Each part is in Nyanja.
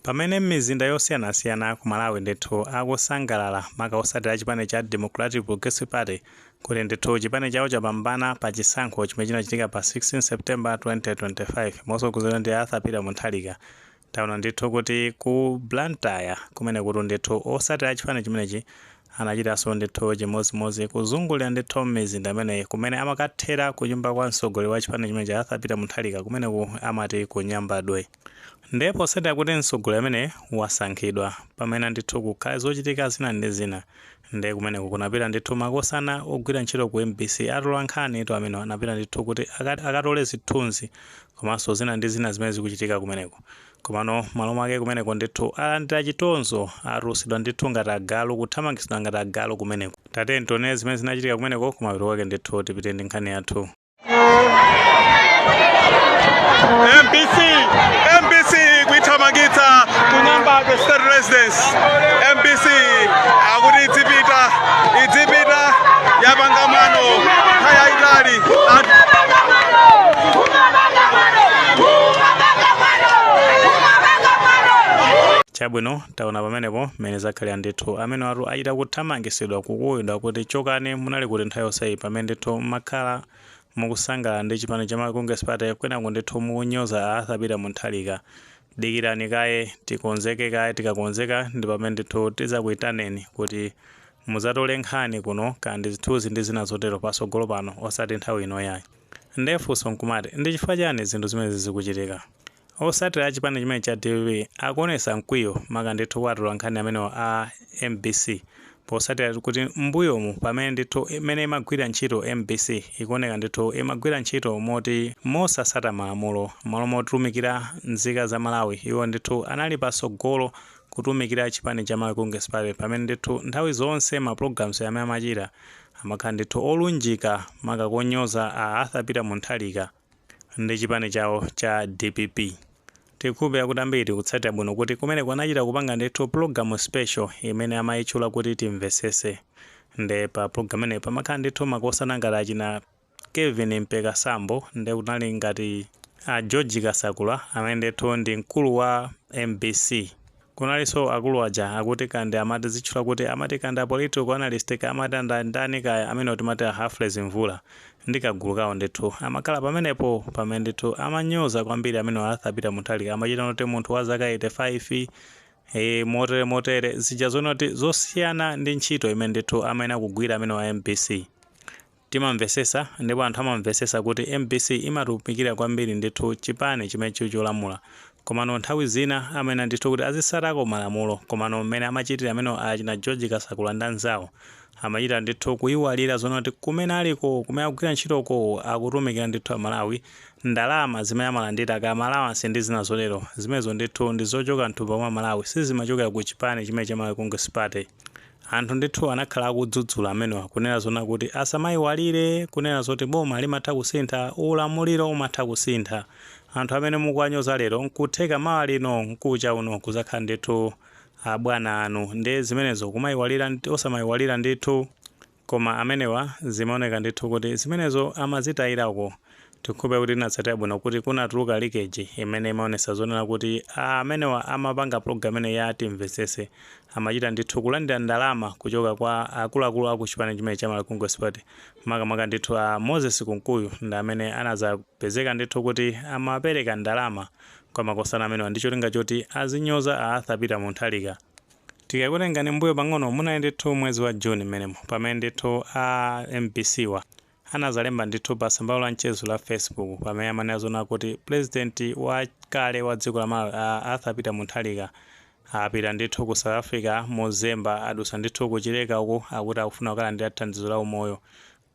Pamene m'mizinda yosiyanasiyana ku Malawi ndithu akusangalala, maka otsatira chipani cha Democratic Progressive Party, kuti ndithu chipani chawo chapambana pa chisankho chimene chinachitika pa 16 September 2025 motsogozedwa ndi Arthur Peter Mutharika, taona ndithu kuti ku Blantyre kumene kuti ndithu otsatira chipani chimenechi anachitanso ndithu chimodzimodzi, kuzungulira ndithu m'mizinda imeneyi kumene amakathera kunyumba kwa mtsogoleri wa chipani chimenechi, Arthur Peter Mutharika, kumeneku amati ku Nyambadwe. Ndipo potsatira kuti mtsogoleri amene wasankhidwa, pamene ndithu kukhale zochitika zina ndi zina, ndi kumeneku kunapita ndithu makosana ogwira ntchito ku MBC, atola nkhani to amene anapita ndithu kuti akatole zithunzi komanso zina ndi zina zimene zikuchitika kumeneko. Komano malo mwake kumeneko ndithu alandira chitonzo, atulusidwa ndithu ngati agalu, kuthamangitsidwa ngati agalu kumeneko. Tatiyeni tione zimene zinachitika kumeneko, kumapeto kwake ndithu tipite ndi nkhani yathu. MBC, MBC kuithamangitsa ku Nyambadwe State Residence. MBC akuti idzipita, idzipita, yapanga mwano nthawi yayitali. Chabwino, taona pamenepo mmene zakhalira ndithu. Amene watu achita kuthamangitsidwa, kukuwidwa kuti chokani, munali kuti nthawi yonseyi pamene ndithu mmakhala mukusangalala ndi chipani cha Malawi Congress Party, kwinaku ndithu mukunyoza Arthur Peter Mutharika? Dikirani kaye tikonzeke kaye, tikakonzeka ndi pamene ndithu tidzakuyitaneni kuti mudzatole nkhani kuno kandi zithunzi ndi zina zotero patsogolo pano, osati nthawi ino yayi. Nde funso nkumati, ndi chifukwa chani zinthu zimenezi zikuchitika? Otsatira a chipani chimene cha DPP akuonetsa mkwiyo maka ndithu kwa atolankhani amenewa a MBC, potsatira kuti m'mbuyomu pamene ndithu imene imagwira ntchito MBC ikuoneka ndithu imagwira ntchito moti mosatsata malamulo. Malo motumikira nzika za Malawi, iwo ndithu anali patsogolo kutumikira chipani cha Malawi Congress Party, pamene ndithu nthawi zonse ma programs amene amachita amakhala ndithu olunjika maka konyoza a Arthur Peter Mutharika ndi chipani chawo cha DPP. Tikukhulupirira kuti ambiri tikutsatira bwino kuti kumeneko anachita kupanga ndithu program special imene amayitchula kuti Timvesese. Nde pa program imeneyi pamakhala ndithu makosana ngati achina Kevin Mpeka Sambo, nde kunali ngati a George Kasakula amene ndithu ndi mkulu wa MBC. Kunalinso akulu aja akuti kandi amati zitchula kuti amati kandi a political analyst, ka amati ndani kaya, amene timati a Humphrey Mvula ndi kagulu kawo ndithu amakhala pamenepo, pamene ndithu amanyoza kwambiri amene Arthur Peter Mutharika, amachita kuti munthu wa zaka 85, motere motere, zija zonoti zosiyana ndi ntchito imene ndithu amene akugwira amene wa MBC. Timamvesesa ndipo anthu amamvesesa kuti MBC imatumikira kwambiri ndithu chipani chimene chili cholamula, komano nthawi zina amene ndithu kuti azisatako malamulo. Komano mmene amachitira amene achina George Kasakula ndi anzawo, amachita ndithu kuyiwalira zonoti kumene aliko, kumene akugwira ntchitoko, akutumikira ndithu Amalawi. Ndalama zimene amalandira ka allowance ndi zina zotero, zimenezo ndithu ndi zochoka mthumba mwa Malawi, sizimachokera ku chipani chimene cha Malawi Congress Party. Anthu ndithu anakhala akudzudzula amenewa, kunena zona kuti asamayiwalire kunena zoti boma limatha kusintha, ulamuliro umatha kusintha. Anthu amene mukuwanyoza lero, nkutheka mawa lino, nkucha uno, kuzakhala ndithu abwana anu. Ndi zimenezo kumayiwalira, osamayiwalira ndithu. Koma amenewa zimaoneka ndithu kuti zimenezo amazitayirako. Tikhulupirira kuti tinatsatira bwino kuti kunatuluka leakage imene imaonetsa zonena kuti amenewa amapanga program imene ya Timvetsese amachita ndithu kulandira ndalama kuchoka kwa akuluakulu aku chipani chimene cha Malawi Congress Party, makamaka ndithu a Moses Kunkuyu ndi amene anazapezeka ndithu kuti amapereka ndalama kwa makosana amenewa ndi cholinga choti azinyoza a Arthur Peter Mutharika. Tikakutengani mbuyo pang'ono, munali ndithu mwezi wa June mmenemo pamene ndithu a MBC wa anazalemba ndithu pa tsamba la mchezo la Facebook, pamene amanena zona kuti president wakale wa dziko la Malawi, a Arthur Peter Mutharika, apita ndithu ku South Africa mozemba, adusa ndithu kuchileka uku, akuti akufuna kukalandira thandizo la umoyo.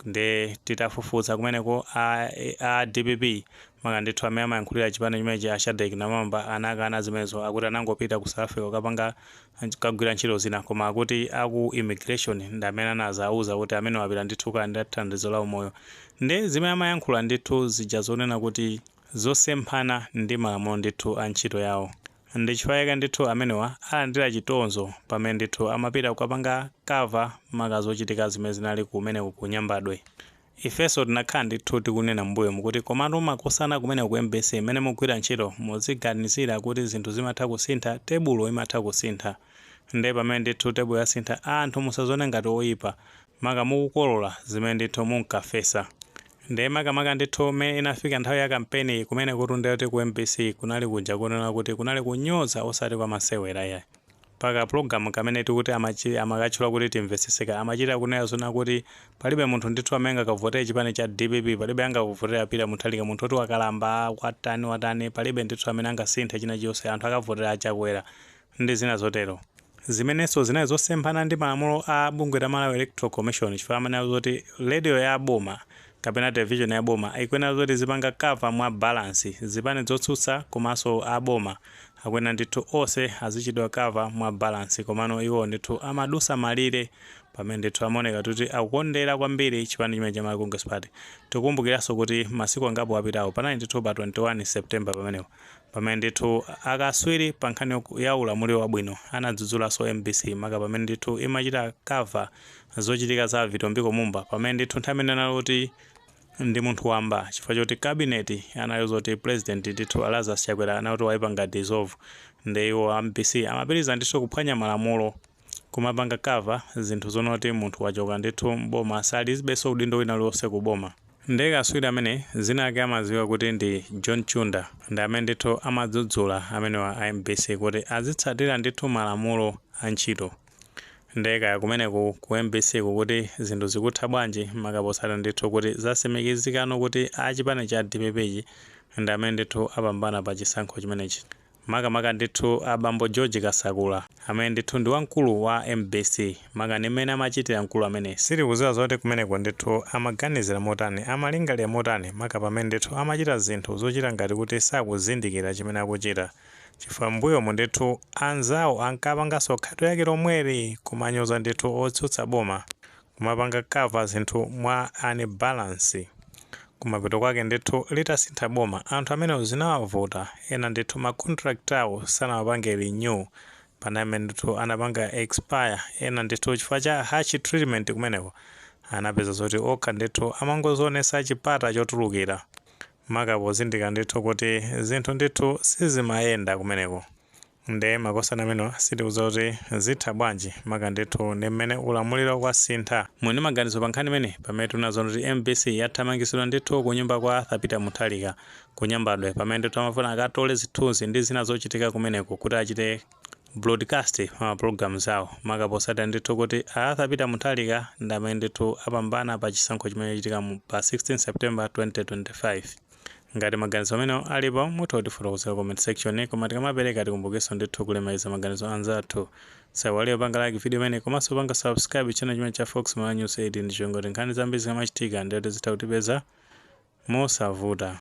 Nde titafufuza kumeneko, a DPP, maka ndithu amene amayankhulira chipani chimenechi, a Shadric Namalomba, anakana zimenezo, akuti anangopita ku South Africa kukapanga, kukagwira ntchito zina, koma akuti aku immigration ndi amene anazauza kuti amene wapita ndithu kukalandira thandizo la umoyo. Nde zimene amayankhula ndithu zija zonena kuti zosemphana ndi malamulo ndithu a ntchito yawo. Ndi chifukwa chake ndithu amenewa alandira chitonzo pamene ndithu amapita kukapanga cover maka zochitika zimene zinali kumeneko ku Nyambadwe. Ifenso tinakhala ndithu tikunena mbuyo mukuti komatu makosana kumene ku MBC imene mugwira ntchito, muziganizira kuti zinthu zimatha kusintha, tebulo imatha kusintha. Nde pamene ndithu tebulo yasintha, anthu musazione ngati oyipa, maka mukukolola zimene ndithu munkafesa. Nde makamaka ndithu mmene inafika nthawi ya kampeni kumene kuti ndeti ku MBC kunali kuja kunena kuti kunali kunyoza osati kwa masewera yayi. Paka program kamene tikuti amakatchula kuti Timvetseseka, amachita kunena zona kuti palibe munthu ndithu amene angakavotere chipani cha DPP, palibe angakavotera Peter Mutharika, munthu oti wakalamba, watani watani, palibe ndithu amene angasinthe china chilichonse, anthu akavotera Achakwera ndi zina zotero, zimenenso zinali zosemphana ndi malamulo a bungwe la Malawi Electoral Commission, chifukwa amanena zoti radio ya boma kapena television ya boma ikuyenera zoti zipanga cover mwa balance zipani zotsutsa komanso a boma, akuyenera ndithu onse azichitidwa cover mwa balance. Komano iwo ndithu amadusa malire pamene ndithu amaoneka kuti akukondera kwambiri chipani chimene cha Malawi Congress Party. Tikumbukiranso kuti masiku angapo apitawo, panali ndithu pa 21 September pamenepo, pamene ndithu akaswiri pa nkhani ya ulamuliro wabwino anadzudzulanso MBC, maka pamene ndithu imachita cover zochitika za Vitumbiko Mumba, pamene ndithu nthawi imene anali kuti ndi munthu wamba, chifukwa choti cabinet anali zoti President ndithu Lazarus Chakwera anati wayipanga dissolve. Ndi iwo MBC amapitiriza ndithu kuphwanya malamulo, kumapanga cover zinthu zonoti munthu wachoka ndithu mboma, salibenso udindo wina uliwonse kuboma. Ndiye kaswiri amene zina ake amadziwa kuti ndi John Chunda ndi amene ndithu amadzudzula amenewa a MBC kuti azitsatira ndithu malamulo a ntchito. Ndiye kaya kumeneku ku MBC kukuti zinthu zikutha bwanji, makaposata ndithu kuti zatsimikizikano kuti achipani cha DPP ndi amene ndithu apambana pa chisankho chimenechi, makamaka ndithu abambo George Kasakula amene ndithu ndi wamkulu wa MBC. Makani mmene amachitira mkulu amene, sitikudziwa zoti kumeneko ndithu amaganizira motani, amalingalira motani, maka pamene ndithu amachita zinthu zochita ngati kuti sakuzindikira chimene akuchita, chifukwa mbuyomu ndithu anzawo ankapanganso khato yake lomweli, kumanyoza ndithu otsutsa boma, kumapanga cover zinthu mwa unbalance. Kumapeto kwake ndithu litasintha boma, anthu amenewo zinawavuta. Ena ndithu ma contract awo sanawapange renew, panamene ndithu anapanga expire. Ena ndithu chifukwa cha harsh treatment kumeneko anapeza zoti okha ndithu amangozionesa chipata chotulukira, maka pozindika ndithu kuti zinthu ndithu sizimayenda kumeneko. Nde makosana amenewa sitikudziwa kuti zitha bwanji, maka ndithu ndi mmene ulamuliro kwasintha. Mwini maganizo pa nkhani imene, pamene tinazo kuti MBC yathamangitsidwa ndithu kunyumba kwa Arthur Peter Mutharika kunyambadwe, pamene ndithu amafuna akatole zithunzi ndi zina zochitika kumeneko kuti achite broadcast pa programs awo, maka posatira ndithu kuti Arthur Peter Mutharika ndi amene ndithu apambana pa chisankho chimene chitika pa 16 September 2025. Ngati maganizo amenewo alipo, mutha kutifotokozera comment section. Koma tikamapereka, tikumbukenso ndithu kulemekeza maganizo anzathu. Saiwaliyo panga like video imene komanso panga subscribe channel chimene cha Fox Malawi News 8, ndi chongoti nkhani zambiri zikamachitika ndiyoti zitha kutipeza mosavuta.